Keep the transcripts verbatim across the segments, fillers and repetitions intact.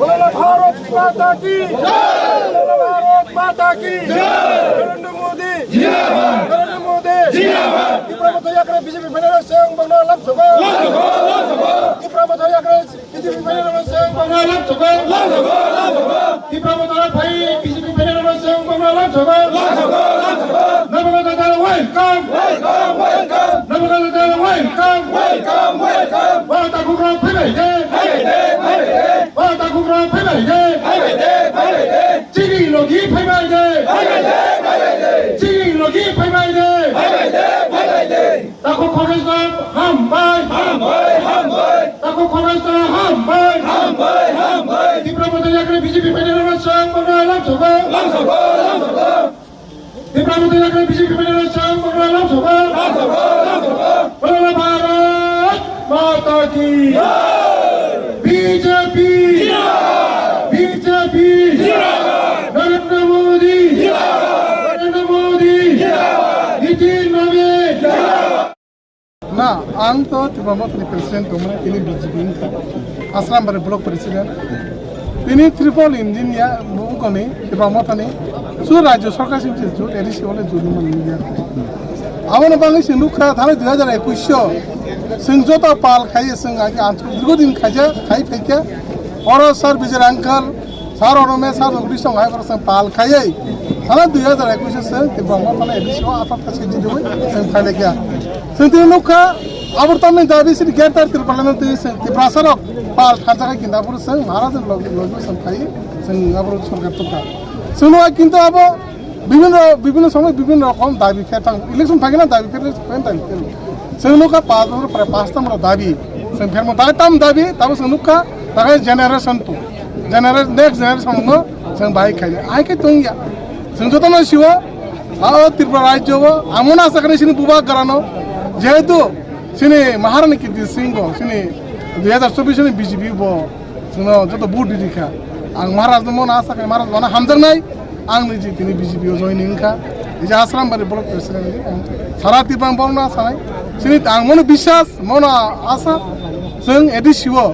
बोलो भारत माता की जय। बोलो भारत माता की जय। नरेंद्र मोदी जिंदाबाद। नरेंद्र मोदी जिंदाबाद। Tipra Motha Yakre B J P final seng bangna lam sogo. Lam sogo, lam sogo. Tipra Motha Yakre B J P final seng bangna lam sogo. Lam sogo, lam sogo. Tipra Motha Yakre B J P final seng bangna lam sogo. Lam sogo, lam sogo. Nabagata welcome. Welcome, welcome. Nabagata welcome. Welcome, welcome. Ba takhuk rok phaibai de. Phaibai de, phaibai de. Ba takhuk rok phaibai de. Phaibai de, phaibai de. Chini logi phaibai de. Phaibai de, phaibai de. Chini logi phaibai de. Phaibai de, phaibai de. Takhuk Khogresno hambai. Hambai, hambai. Takhuk Khogresno hambai. Hambai, hambai. Tipra Motha Yakre B J P final seng bangna lam sogo. Lam sogo, lam sogo. Tipra Motha Yakre B J P final seng bangna lam sogo. Lam sogo, lam sogo. Bolo Bharat Mata ki. Jai. B J P. Jai. B J P. Jai. Narendra Modi. Jai. Narendra Modi. Jai. Nitin Nabin. Jai. Na, ang to Tipra Mothani president tongmani, tini B J P wngkha. Asrambari block president. Tini triple engine ya, bukoni Tipra Mothani. Su rajyo sarkar sing se jut, A D C ole jut man ya. Abono bangwi se nukha, thani dui hajar ekwis o. Sing joto pal khai, sing agi ansu dirgo din khaja, khai phaikha. Oro sir Vijay uncle, sir Orome, sir Jagdish song hai koro sing pal khaiye. Thala dui hajar ekwis se sing Tipra Motha A D C o atat kasi di dui sing khai lekya. Sing tini nukha, abor tamni dabi sini greater Tipraland twi sing Tiprasa rok pal tharjaga kinda buru sing Maharaj log log sing khai sing abor sorkar tukha. Sing nukha kintu abo বিভিন্ন, বিভিন্ন সময় বিভিন্ন রকম দাবি ফের থাং, ইলেকশন থাকে না, দাবি ফের, ফের দাবি ফের। Sing nukha পাঁচ বছর পরে পাঁচটা আমরা দাবি, sing ফের মতো তাই তাম দাবি, তারপর sing nukha তাকে generation to, generation, next generation হলো sing ভাই খাই, আই খাই তুঙ্গিয়া, sing যত নয় শিব, আও ত্রিপুরা রাজ্য হবো, এমন আশা করি sini bubagrano, যেহেতু sini Maharani Kirti Singh bo, sini দুই হাজার চব্বিশ ni B J P bo, Chwngno joto vote ridi kha. Ang Maharaj no mano asa khe Maharaj bono hamjaknai. Ang ni ji tini B J P o joining wngkha. Ija Asrambari block president ni ang sara Tipra borok no asa nai. Chini ang mano biswas, mano asa. Chwng A D C o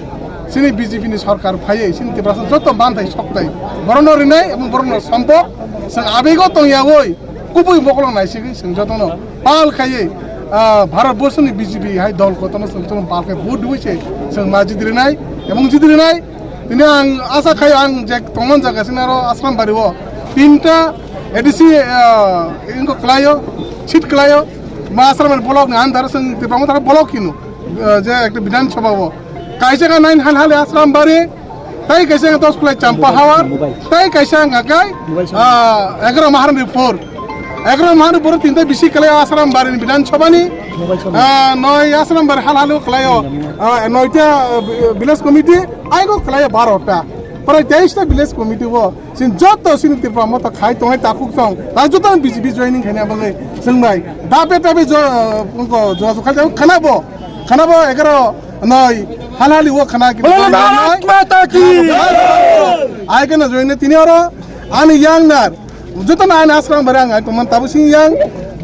chini B J P ni sorkar phaiwi chini Tiprasa joto manthai soktai borok no rinai ebong borok no sompok chwng abego tongyawi kubui bokolong naisigwi chwng jotono pal khaiwi, ah, Bharat Borso ni B J P hai dol kotorno chwng jotono pal khai vote rwui se chwng ma jidrinai ebong jidrinai. Tini ang asa khai ang je tongmani jaga sini aro Asrambari o tinta A D C, ah, ingo klaio, seat klaio, ma Asrambari block ni under sing Tipra Motha block hino, ah, je ekta Bidhan Sabha o. Kaisa ka nine hal hali Asrambari, tai kaisa ka dos kulai Champa Hawar, tai kaisa ka kai, ah, egaroh Maharani four. Egaroh Maharani four tinta bisi kalai Asrambari ni Bidhan Sabha ni, ah, noi Asrambari hal hali o kalaio, ah, noita, ah, village committee, aigo kalaio barota. Prai teis ta village committee o, sin joto sini Tipra Motha khai tongnai takhuk tong, ta joto B J P joining khaina bagwi swngnai. Dabe dabe jo, ah, ko jo khai khana bo. Khana bo egaroh noi hal hali o khana ki. Bolo Bharat Mata ki. Ai kana join tini oro ani yang nar. Joto na ani Asrambari ang ai tongman tabu sing yang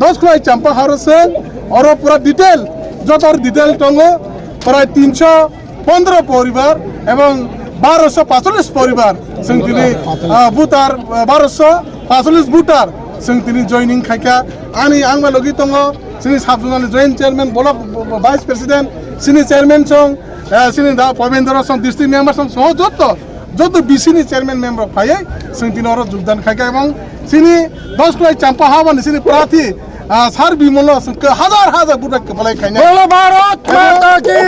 dos khulai Champa Hawar seng oro pura detail, joto detail tongo prai tinso pondro poribar ebong barosho pacholis poribar seng tini, ah, voter, ah, barosho pacholis voter seng tini joining khaikha. Ani ang ba logi tongo sini sub zonal joint chairman, block vice president, sini chairman song, eh, sini da Pobendra song, district member song, soho joto, joto B C ni chairman member phaiwi sing tini oro jogdan khaikha ebong sini dos khulai Champa Hawar ni sini prarthi, ah, sir Bimol no sing ke hazar hazar vote bai kwpalai khainai. Bolo Bharat Mata ki.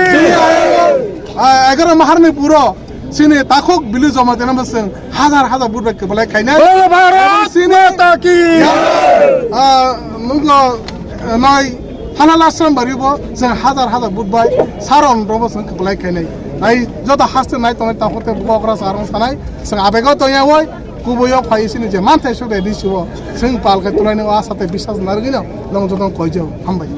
Ah, egaroh Maharani four o sini takhuk village joma tena bo sing hazar hazar vote bai kwpalai khainai. Bolo Bharat Mata ki. Ah, nungko, eh, nai Thanala Asrambari bo sing hazar hazar vote bai saron robo sing kwpalai khainai. Ai joto haste nai tongnai takhuk te bokra sarong sanai sing abego tongya wai kubui o phai sini je manthai sok de disi o sing pal khe tulai no asa te biswas narwgwi no nong joto koijao hambai.